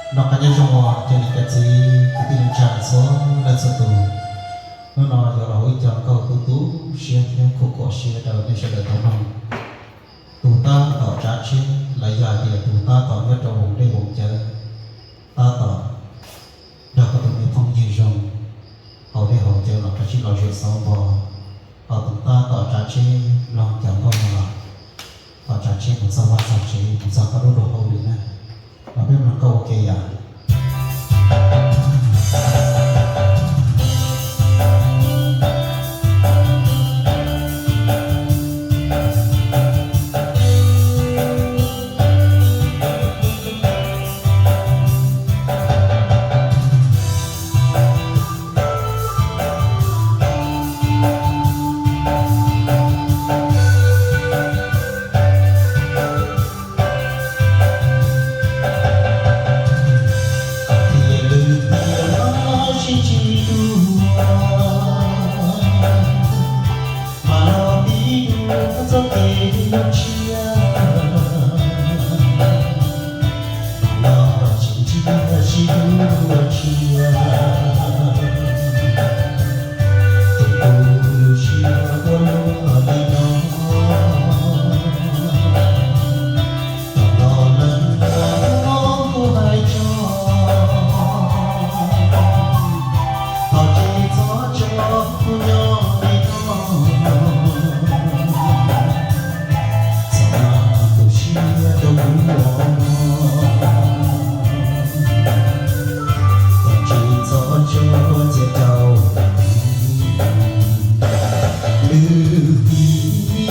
Noj qab nyob zoo os cov niam cov txiv kwv tij neej tsa txhua leej txhua tus. Hnub no yuav los ua ib co nkauj tu tu siab thiab khuam khuam siab rau nej sawv daws tau mloog. Tus tab tom tsav tsheb los yog hais tias tus tab tom nyob rau voos dej voos cawv, tab tom nrog koj tus me phooj ywg zoo haus dej haus cawv los koj sib los zuam xauv npo, ho tus tab tom tsav tsheb mloog cov nkauj no los ho tsav tsheb mus txog vaj txog tsev mus txog koj lub luag hauj lwm na. Los peb mloog nkauj ua ke yom. Tias lwm tiam no sib ntsib dua, mas los pib dua txoj kev yuav tshiab, mas los tsis ntsib sib dua tshiab. Ces kuv lub siab ua luaj li no, los lawm ua kuv hais tso, thov tsis txhob tso kuv nyob li no. Txhob tu siab rau kuv os, thov tsis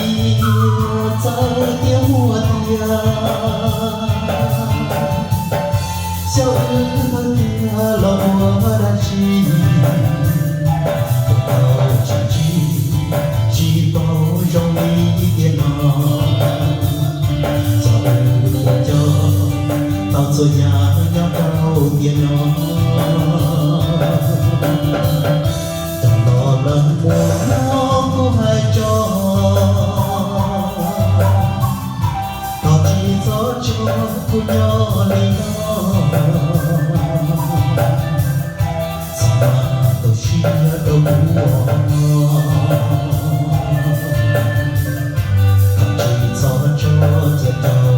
txhob tso txiav rau lwm tiam txawm tias muaj tiag, xyov wb tau tiag los ua dab tsi, tau tsis ntsib, tsis paub zoo li tiam no. Xyov wb puas nco tau txhua yam nyob rau tiam no. Cov los lawm ua kuv hais tso, thov tsis txhob tso kuv nyob li no. Txhob tu siab rau kuv os, thov tsis txhob tso txiav rau.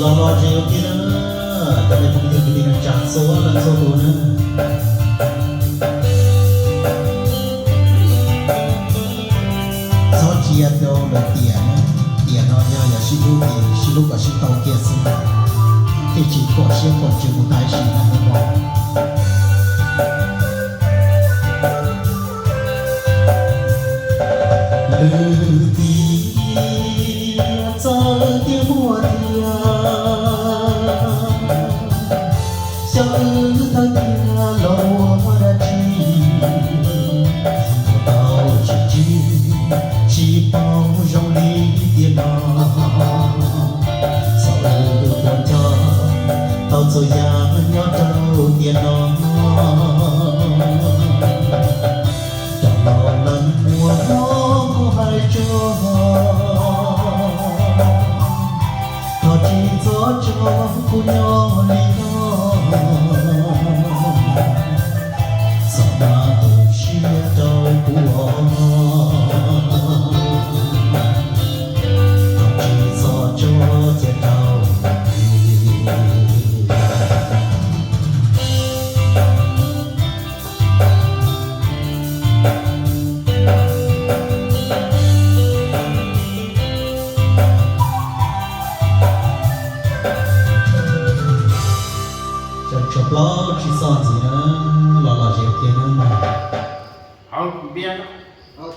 Los los zem ua ke na, cov me phooj ywg kwv tij neej tsa txhua leej txhua tus na. Txhob tsia rau lwm tiam na, tiam no yog yog sib hlub ces sib hlub kom sib tau kiag xwb, thiaj tsis khuam siab khuam ntsws mus tag ib sim neej nawb mog. Lwm tiam txawm tias muaj tiag, xyov wb thawj tiag los ua dab tsi, tau tsis ntsib, tsis paub zoo li tiam no. Xyov wb puas nco tau txhua yam nyob rau tiam no. Cov los lawm ua kuv hais tso, thov tsis txhob tso kuv nyob li no. Txhob tu siab rau kuv os, thov tsis txhob tso txiav rau. Tshuav plaub tsib txoj ntxiv na, los los zem ua ke na mog. Hauv npiab, cov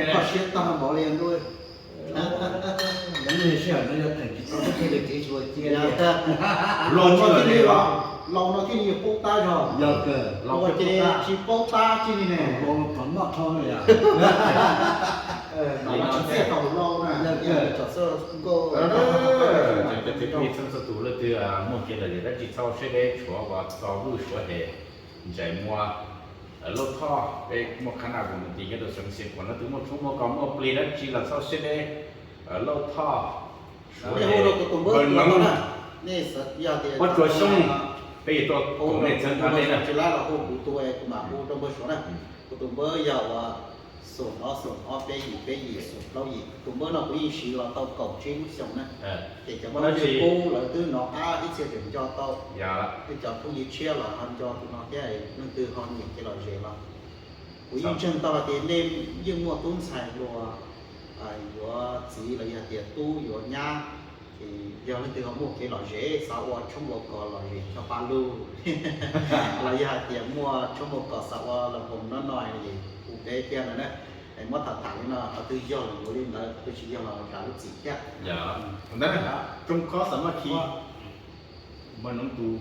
kho siab tag npaum li ntuj. Yog nej sij hawm no yog theem tsis tau thiaj li kev tsis ua cia li. Laus no thiaj li, laus no thiaj li paub tab zog, ua ces tsis paub tab tsi li ne. Tsis txiaj tau laus na. Cov txiv txheej txhua tus leej twg muaj kev lom zem dab tsi txhob siab deb, tshuav uas txo vwj suav hem, ntsais muag, lub thoj, peb muaj khab naj kuv mus ti nyob rau xeev Xeev Khuam no, tus muaj tshoob muaj kos muaj plig dab tsi los txhob siab deb. Lauj Thoj, Suav, nej hu rau kuv tus npawb Suav no na. Nej xav yog tias Suav Xyooj, peb yuav tuaj koom nej txhawb nqa nej na. Tsis lab los hu kuv tus, kuv mam hu rau npawb Suav na. Kuv tus npawb yog uas xoom ob xoom ob peb yim peb yim xoom plaub yim. Tus npawb no kuv yeej siv los tau kaum tsib lub xyoos na. Ces cov npawb Suav lawv twb hnov qab ib txhia tseem nco tau. Tej cov phooj ywg tshiab los ho nco tus no thiab, leej twg ho nyiam kev lom zem los kuv yeej ntseeg tau hais tias nej yeej muaj tub ntxhais hluas yuav txiv los yog tias tub yuav nyab, ces yog leej twg ho muaj kev lom zem xav ua tshoob ua kos lom zem cov paj lug, los yog hais tias muaj tshoob ua kos xav ua los koom no no es hu peb thiab no na. Muab tham tham li no, qhov twg yog los yuav li ntawd, qhov twg tsis yog los zam lub txim thiab. Ntawd, Rooj Khob Xav Maj Khi, Maj Noov tus,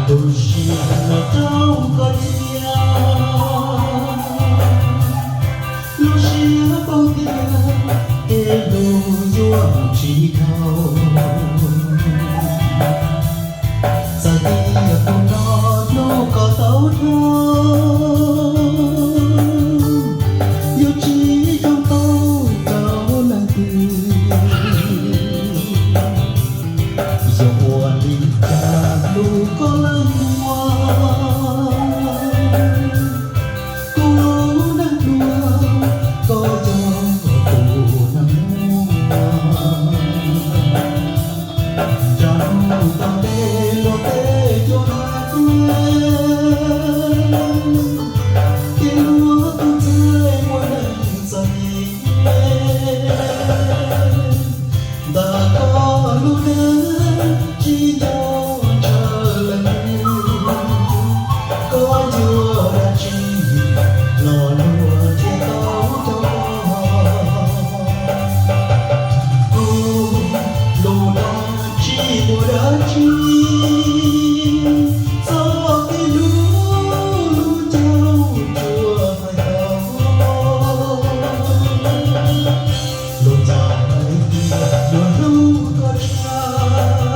Los lub siab no rau koj thiab, lub siab paub tias tej lus yuav mus tsis dhau. Txawm tias kuv no hnub ko tau dhau, yuav tsis zoo tau rau leej twg. Yog ua li cas lub koj leej muaj, kuv lub neej dua, koj yog kuv neej muaj. Nram hnub tom ntej luag tej cuab hais tias, tib luag tus ntxhais muaj neeg txom nyem. Ntawm koj lub neej tsis nco ntshaw leej twg, koj yuav dab tsi los luag thiaj tau rau koj. Kuv lub neej tsis muaj dab tsi, txog tej lub lub caug tsuas hais tau. Luag caug hais tias luag hlub koj tshaj,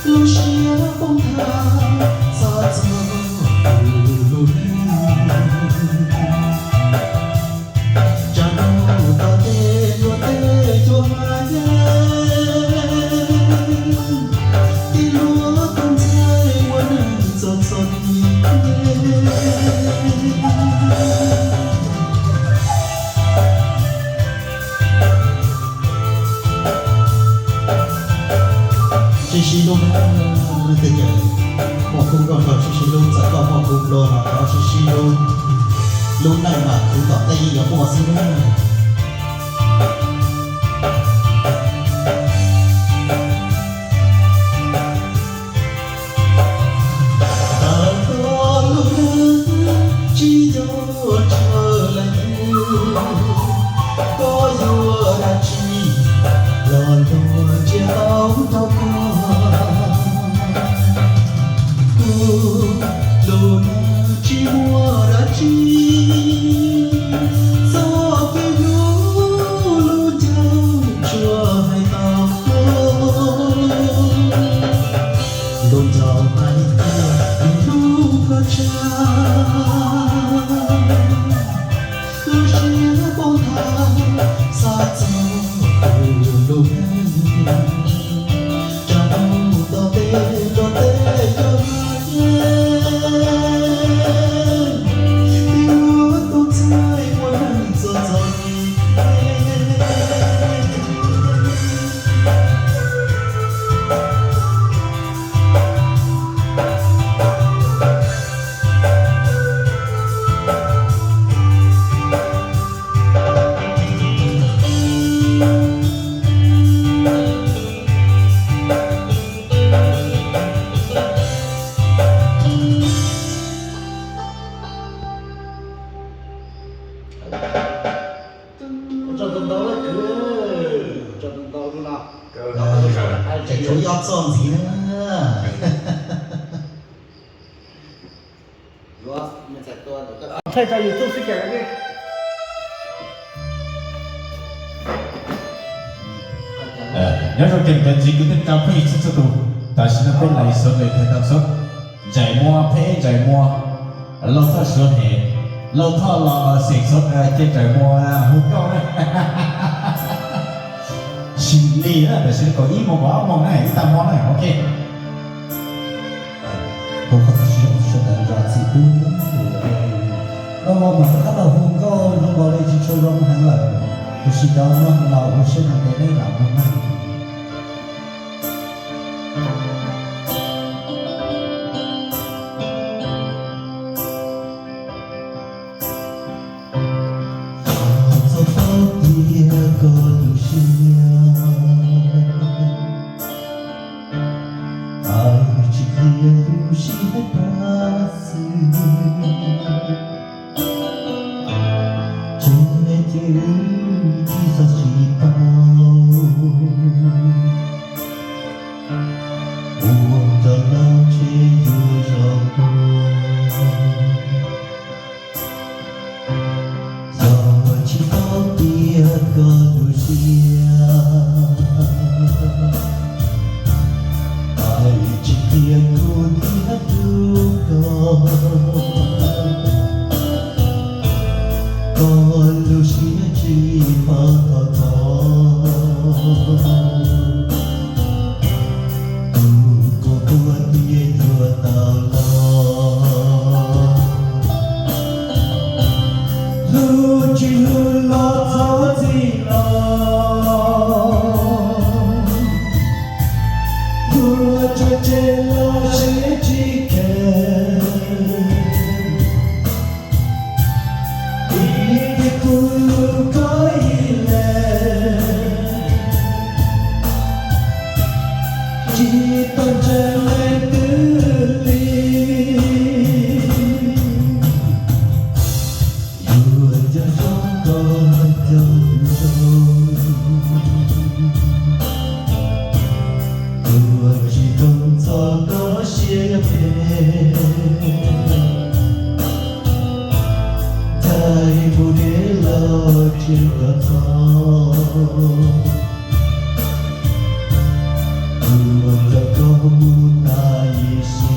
lub siab poob tag xav txog kuv lub neej. Nram hnub tom ntej luag tej cuab hais tias, tib luag tus ntxhais muaj neeg txom txom nyem. Sib sib hlub, leej twg muaj khub nkauj nraug sib sib hlub, txawm koj muaj khub nplua los thov sib sib hlub. Lub neej mas khwv tom ntej yeej yuav muaj xwb na. Ntawm koj lub neej tsis nco ntshaw leej twg, koj yuav dab tsi los luag thiaj tau rau koj. Kuv lub neej tsis muaj dab tsi, txog peb lub lub caug tsuas hais tau. Luag caug hais tias luag hlub koj tshaj, lub siab poob tag xav txog kuv lub neej. Nram hnub tom ntej luag tej cuab hais tias, tib Txoj ntxiv na. Thaij rau YouTube xwb ces. Nyob zoo cov niam cov txiv kwv tij neej tsa phooj ywg txhua txhua tus, tam sim no peb lais xov lem thais tau xov Ntsais Muas, phem Ntsais Muas, Lauj Thoj Suav Hem, Lauj Thoj los xeem xov ces Ntsais Muas hu nkauj na. Sim li na, tam sim no kaum ib moos kaum ob moos na, ib tag hmo na, ok. Hu qhov txhia sawv daws zam txim pub, no mas rov qab los hu nkauj zoo nkaus li tsis tshua zoo heev lawm, tiam sis cov no los ua siab ntev ntev nej lam mloog na. Txog tau tias koj tu siab, hais tsis qhia lub siab pab xwb, tseem ne ces wb tsis txhob tsis tau ua rau lub ntsej yuav zoo dua. Yog tsis paub tias koj tu siab, hais tsis qhia kuv thiab rub koj, koj lub siab tsis pab tho tho. Tus koj quaj tias yuav tau los, hlub tsis hlub los txhob txim los, hlub tso tseg los siab tsis kheev. Vim tias kuv hlub koj ib leeg, tsis tau ntseeg leej twg li. Yuav yog zoo koj cov tus zoo, yuav tsis zoo txog koj siab phem. Txhais mus deb los tsis koj txhob, yuav coj koj mus tas ib sim.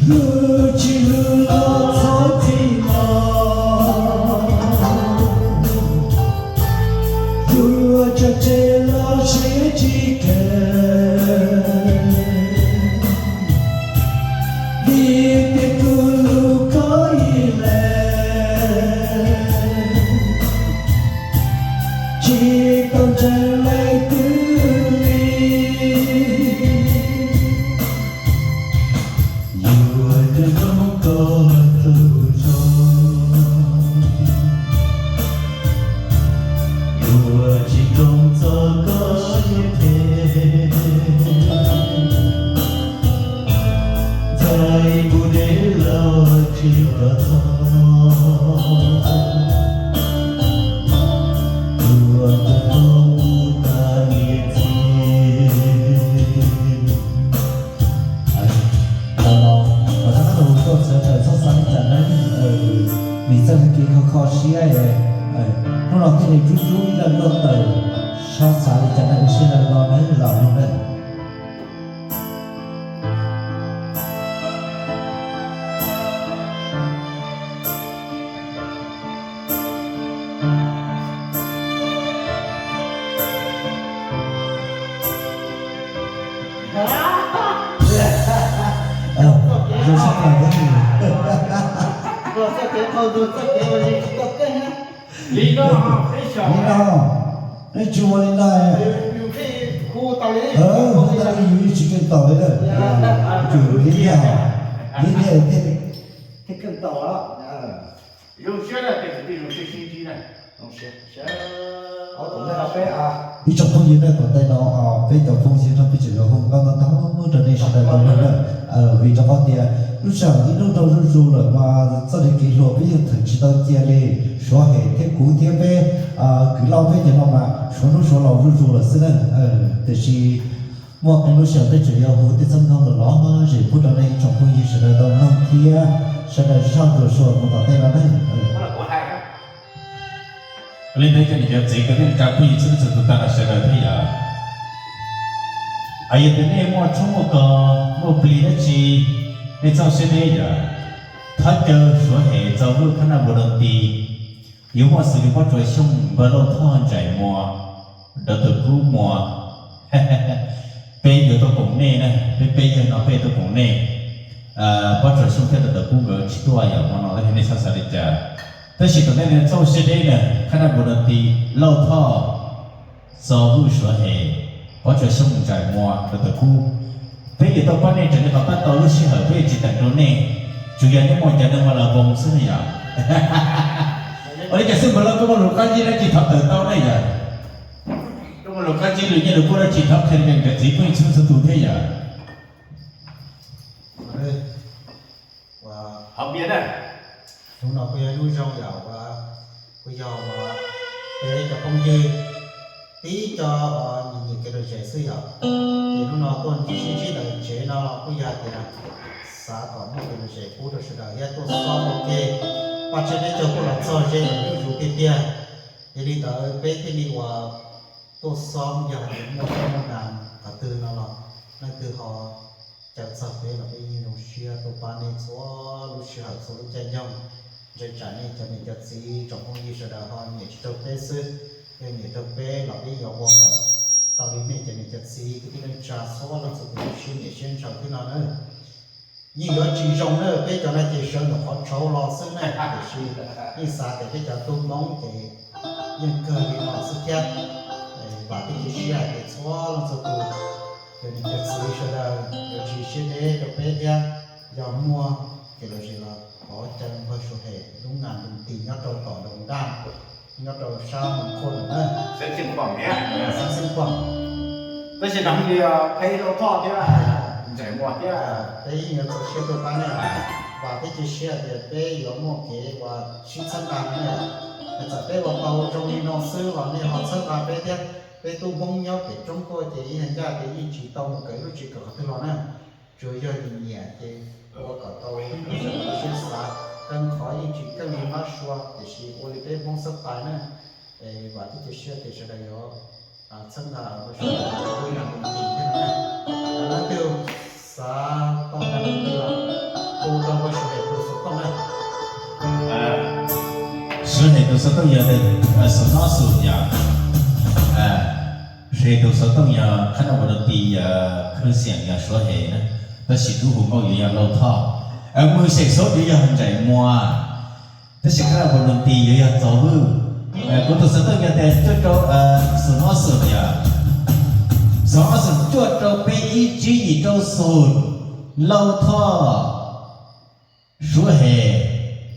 Hlub tsis hlub los txhob txim los, yuav tso tseg los siab tsis kheev. Vim tias kuv hlub koj ib leeg, tsis tau ntseeg leej twg li. Yuav coj zoo koj tus zoo, yuav tsis zoo txog koj siab phem. Txhais mus deb los tsis koj txhob, yuav coj koj mus tas ib sim. Los los, mas rov qab los hu nkauj txhawv tawm txhob xav li cas nawb. Vim txoj hau kev kho kho siab, hnub no thiaj li rub rub ib zaj nkauj tawm, txhob xav li cas nawb, ua siab lawm los nawb, los mloog nawb. Zoo sab plaws thiab. Li no, li no. Neb tsis ua li ntawd, hu tau li yus yeej tsis keej tau li na. Tsuas yus liab liab, liab liab thiaj keej tau. Ib tsoom phooj ywg, nej tom ntej no peb cov phooj ywg nrog peb cov phooj ywg nrog peb tseem yuav hu nkauj ntau ntau rau nej sawv daws tau mloog na. Vim rau qhov tias lub sij hawm ib hnub nrau zuj zus lawm mas txoj kev hluas peb yeej theem tsis tau cia li. Suav Hem thiab kuv thiab peb kwv Lauj peb cov no mas suav hnub suav laus zuj zus lawm xwb na. Tiam sis muaj qee lub sij hawm peb tseem yuav hu tej txoj nkauj los lom zem pub rau nej ib tsoom phooj ywg sawv daws tau mloog thiab sawv daws zaj ntsuam suas mus tom ntej no na. Li ntawd cov niam cov txiv kwv tij neej tsa phooj ywg txhua leej txhua tus tag nrho sawv daws thiab yom. Yog tias nej muaj tshoob muaj kos muaj plig dab tsi, nej txhob siab deb yom. Thov caw Suav Hem txo lub khab naj npua rau ti, yuav muaj xws li Pob Tsuas Xyooj, Npawg Lauj Thoj, Ntsaim Muas, Dov Tawm Kub Muas. Peb yuav tuaj koom nej na, peb peb yawg no peb tuaj koom nej. Pob Tsuas Xyooj thiab Dov Tawm Kub nkawd tsis tuaj yom, hmo no tab sis nej txhob xav li cas. Tab sis tom ntej no txhob siab deb na, khab naj npua rau ti, Lauj Thoj txo lub Suav Hem, Pob Tsuas Xyooj, Ntsaim Muas, Dov Tawm Kub. Peb yuav tuaj pab nej raws li qhov pab tau lub sij hawm, peb yuav tsis teem rau nej, tsuas yog nej muaj cov neeg ua las voos xwb na yom. Ua li cas xwb Npawg Lauj, koj muaj lus qab zib dab tsi thov tawm tau ne yom? Koj muaj lus qab zib lus nyiaj lus kub dab tsi thov qhia rau cov niam cov txiv phooj ywg txhua leej txhua tus thiab yom? Hauv npias na. Hnub no kuj yog hnub zoo yom, kuj yog peb cov phooj ywg tib co nyiam nyiam kev lom zem xwb yom. Ces hnub no tuaj sib ntsib ntawm tsev no los kuj yog hais tias xav kom muaj kev lom zem pub rau sawv daws thiab tuaj xob ua ke. Paj tsib peb caug kuj los txog ze lawm zuj zus tiag tiag. Yog li ntawd peb thiaj li uas tuaj xob, yog hais tias muaj teeb muaj nas qhov twg no los leej twg ho caw txog peb los peb yeej zoo siab tuaj pab nej txhua lub sij hawm txhua lub caij nyoog. Ntshai tsam nej cov niam cov txiv tsoom phooj ywg sawv daws ho nyiam tsis raug peb xwb. Yog nyiam raug peb los peb yuav ua kom tau li nej cov niam cov txiv kwv tij neej tsa txhua leej txhua tus lub siab nyiam siab ntshaw thiab no na. Yeej yuav tsis zoo na, peb cov no ces sawv ntawm qhov tshauv los xwb na, tiam sis yeej xav tias peb cov tub Hmoob ces yeej kawg li no xwb thiab. Vam thiab cia siab hais tias txhua leej txhua tus, cov niam cov txiv sawv daws yuav tsis siab deb rau peb thiab. Yog muaj kev lom zem los thov caw npawg Suav Hem lub nas ntu ti nyob rau tom Ntoos Daj, nyob rau sab Moos Khoj ntawm na. Xeev Khuam. Tab sis no li Peb Lauj Thoj thiab Ntsaim Muas thiab, peb yeej yuav txaus siab tuaj pab nej. Vam thiab cia siab tias peb yuav muaj kev uas sib txhawb nqa rau nej. Txawm peb ua tau zoo li no xwb los nej ho txhawb nqa peb thiab. Peb tub Hmoob nyob pem roob tuaj ces ib yam ncaj tias yeej tsis tau mus kawm ib lub tsev kawm qhov twg los na. Tsuas yog nyiam nyiam ces ua kom tau siab xav, kawg qhov yeej tsis keej li mab sua, tiam sis ua li peb Hmoob xab tais na. Es vam thiab cia siab tias sawv daws yuav txhawb nqa ua sawv daws lub nas ntu ti thiab no na. Leej twg xav tau nas ntu ti los hu rau npawg Suav Hem tus xov tooj na. Suav Hem tus xov tooj yog tus xov no xum yom. Suav Hem tus xov tooj yog khab naj npua rau ti, yog khwv xiam yog Suav Hem na, tab sis tub hu nkauj yuav yog Lauj Thoj. Mws xeem xov yuav yog Ntsaim Muas. Tab sis khab naj npua rau ti yuav yog Txos Vwj. Kuv tus xov tooj yog tias cuaj rau, xum no xum yom. Xum no xum cuaj rau peb ib tsib yim rau xum. Lauj Thoj, Suav Hem,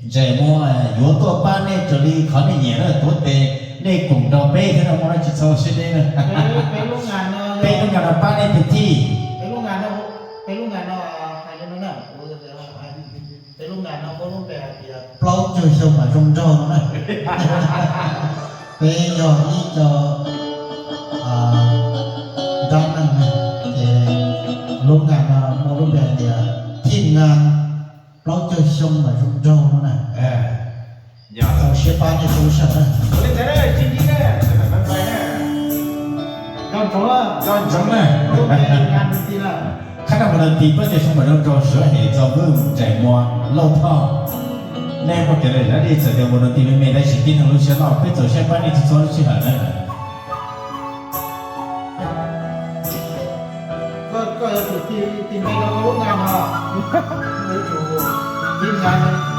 Ntsaim Muas yuav tuaj pab nej raws li qhov nej nyiam na, tuav tes nej koom nrog peb thiab no, muaj dab tsi txhob siab deb na. Peb lub nas no pab nej tus tij. Peb lub nas no hais li no na, peb lub nas no muaj lub npe hais tias plaub caug xyoo mas zoo nraug no na. Peb yog ib co nrab neeg na, ces lub nas no muaj lub npe hais tias thij nas plaub caug xyoo mas zoo nraug no na. Txaus siab pab nej txhua lub sij hawm na. Khab naj npua rau ti plaub caug xyoo mas zoo nraug, Suav Hem, Txos Vwj, Ntsaim Muas, Lauj Thoj. Nej muaj kev lom zem dab tsi txawm tias npua rau ti me me tab sis tib neeg lub siab loj, peb txaus siab pab nej txhua txhua lub sij hawm na. Koj yog tus tij npe rau koj lub nas no, yuav tsum thij nas.